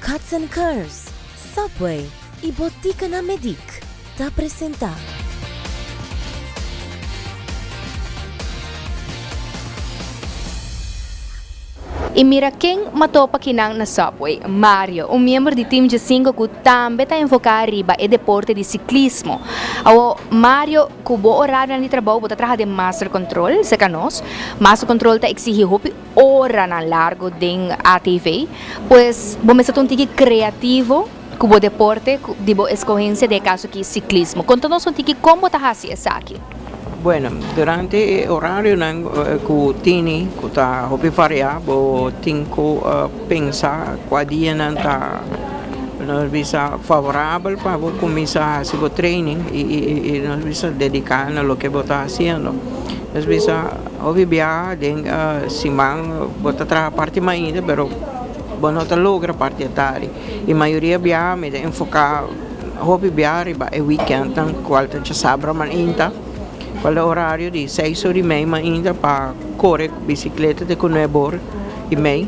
Cuts and Curves, Subway y Botica na Medic ta presenta. Y mira ken m'a topa kinan na Subway, Mario, un miembro di Team G5 cu tambe ta enfoca riba e deporte di ciclismo. Awo, Mario, cu bo orarionan di trabou bo ta traha den Master Control, cerca nos. Master Control ta exigi hopi oranan largo den ATV, pues bo mester ta un tiki creativo cu bo deporte di bo escogencia, den e caso aki ciclismo. Conta nos un tiki con bo ta haci esaki. Bueno, durante e orarionan cu tini, cu ta hopi varia, bo tin cu pensa cua dianan ta, nos bisa, favorabel pa bo cuminsa haci bo training y nos bisa dedica na loke bo ta haciendo. Nos bisa hopi biaha den siman bo ta traha parti mainta pero bo no ta logra parti atardi y mayoria biaha mi ta enfoca hopi biaha riba e weekendnan cual ta djasabra mainta cual ta horario di seis ora y mei mainta pa core bicicleta te cu nuebe ora y mei.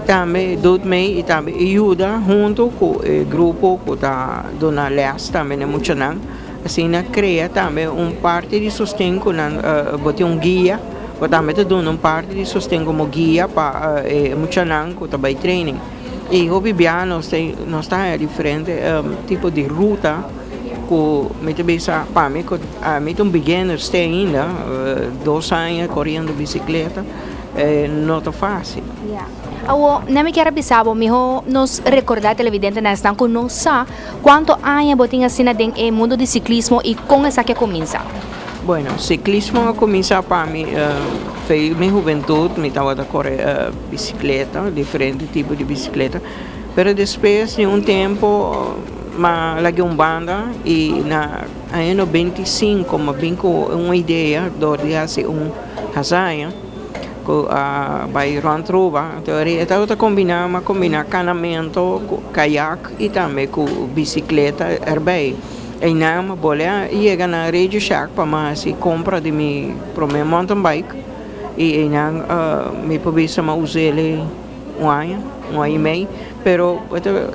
Tambe doet mei y tambe e yuda hunto cu e grupo cu ta duna les tambe na e muchanan. Asina crea tambe un parti di sosten cu nan bo tin un guia, bo tambe ta duna un parti di sosten como guia pa e muchanan cu ta bay training. Y hopi bia nos ta nos ta haya diferente tipo di ruta cu mi ta bisa pa mi cu ami ta un beginner ste ainda, dos aña coriendo bicicleta no ta facil. Awo, na mi kier a bisa bo miho nos recorda televidentenan esnan cu no sa Cuanto aña bo tin asina den e mundo di ciclismo y con esaki a cuminsa? Bueno, ciclismo a cuminsa pa mi fe mi hubentud, mi tabata core bicicleta, diferente tipo di bicicleta, pero despues di un tempo m'a laga un banda y na aña 95 m'a bin cu un idea dor di haci un hazaña. Cu a bay rond Aruba. Anto e tabata combina, m'a combina canamento cu kayak y tambe cu bicicleta erbij. Eynan m'a bole a yega na Radio Shack pa m'a haci compra di mi prome mountain bike y eynan mi por bisa m'a us'ele un aña, un aña y mei, pero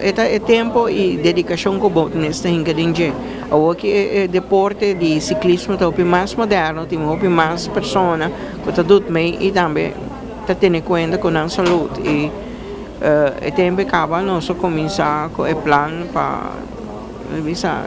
e ta e tempo y dedicacion cu bo mester hinca den dje. Awor ki e deporte di ciclismo ta hopi mas moderno, tin hopi mas persona cu ta dut mei y tambe ta tene cuenta cu nan salud y e tempo e caba nos a cuminsa cu e plan pa bisa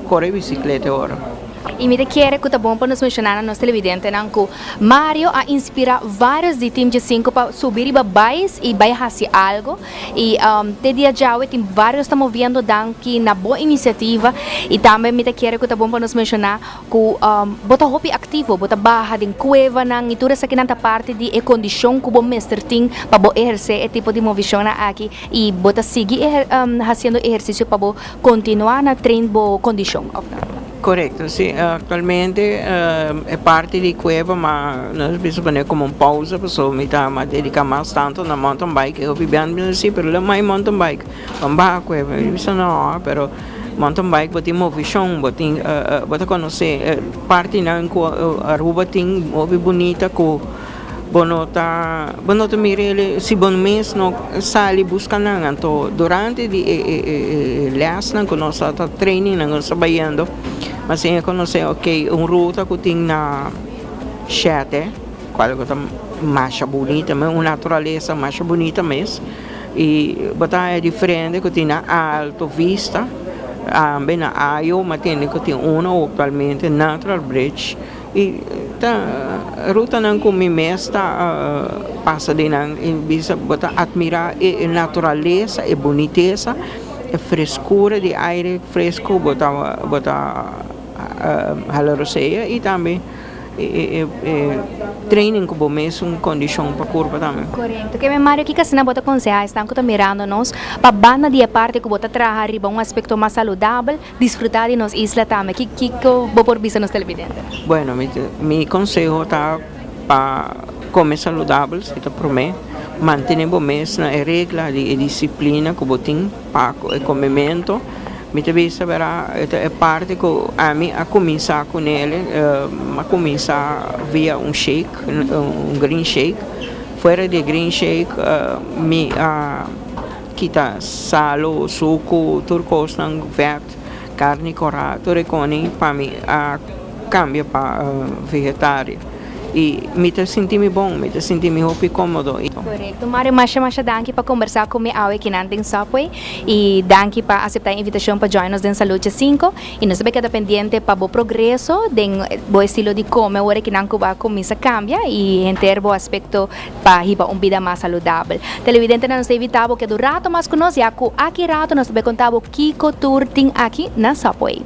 core bicicleta ora. Y mi ta kere cu ta bon pa nos menciona na nos televidentenan cu Mario a inspira varios di Team G-Cinco pa subi riba bais y bay haci algo y te dia djawe tin varios ta moviendo danki na bo iniciativa y tambe mi ta kere cu ta bon pa nos menciona cu bo ta hopi activo, bo ta baha den cuevanan y tur esakinan ta parti di e condicion cu bo mester tin pa bo eherce e tipo di movicionnan aki y bo ta sigui haciendo ehercicio pa bo continua na train bo condicion of no? Correcto, si. Actualmente e parti di cueva ma nos bisa pone como un pausa pasobra mi ta mas dedica mas tanto na mountain bike. E hopi biaha mi bisa si pero lo mai mountain bike ban baha cueva. Mi bisa no pero mountain bike bo tin movicion bo tin bo ta conoce partinan cu Aruba tin hopi bunita cu Bo no ta bo no ta mira el si bo mes no sali buska nan anto durante di e e e lesnan ku nos ta trainingnan ku nos ta bayendo mi a siña konosé ok un ruta ku tin na shete kual ku ta masha bunita mes un naturalesa masha bunita mes i bo ta haña diferente ku tin na Alto Vista tambe na Ayo mi a tende ku tin uno aktualmente Natural Bridge. I ta rutanan ku mi mes ta pasa den nan i bisa bo ta atmirá e naturalesa, e bunitesa, e freskura di aire fresku bo ta bo ta hala rosea i tambe e training ku bo mes un kondishon pa kurpa tambe. Korekto. Keme Mario kiko asina bo ta konsehá esnan ku ta mirando nos pa banda di e parti ku bo ta traha riba un aspekto mas saludabel? Disfruta di nos isla tambe. Ki kiko bo por bisa nos televidente? Bueno, mi mi conseho ta pa come saludabel, si ta prome. Mantene bo mes na e regla di e disciplina cu bo tin pa cu e comemento. Mi ta bisa bera e ta e parti cu ami a cuminsa cu nele, a cuminsa via un shake, un green shake. Fuera di e green shake mi a. kita salo, suco, tur cosnan, vet, carni cora, tur cos pa mi a cambia pa vegetariano. Y mi ta sinti mi bon, mi ta sinti mi hopi comodo. Correcto. Mario, masha masha danki pa combersa cu mi awe aki na Subway y danki pa acepta e invitacion pa join nos den Salud 5 y nos ta keda pendiente pa bo progreso den bo estilo di come ora cu nan a cuminsa cambia y henter bo aspecto pa hiba un bida mas saludabel. Televidente, nos ta invita bo keda rato mas cu nos, ya cu aki rato nos ta bay conta bo kico tur tin aki na Subway.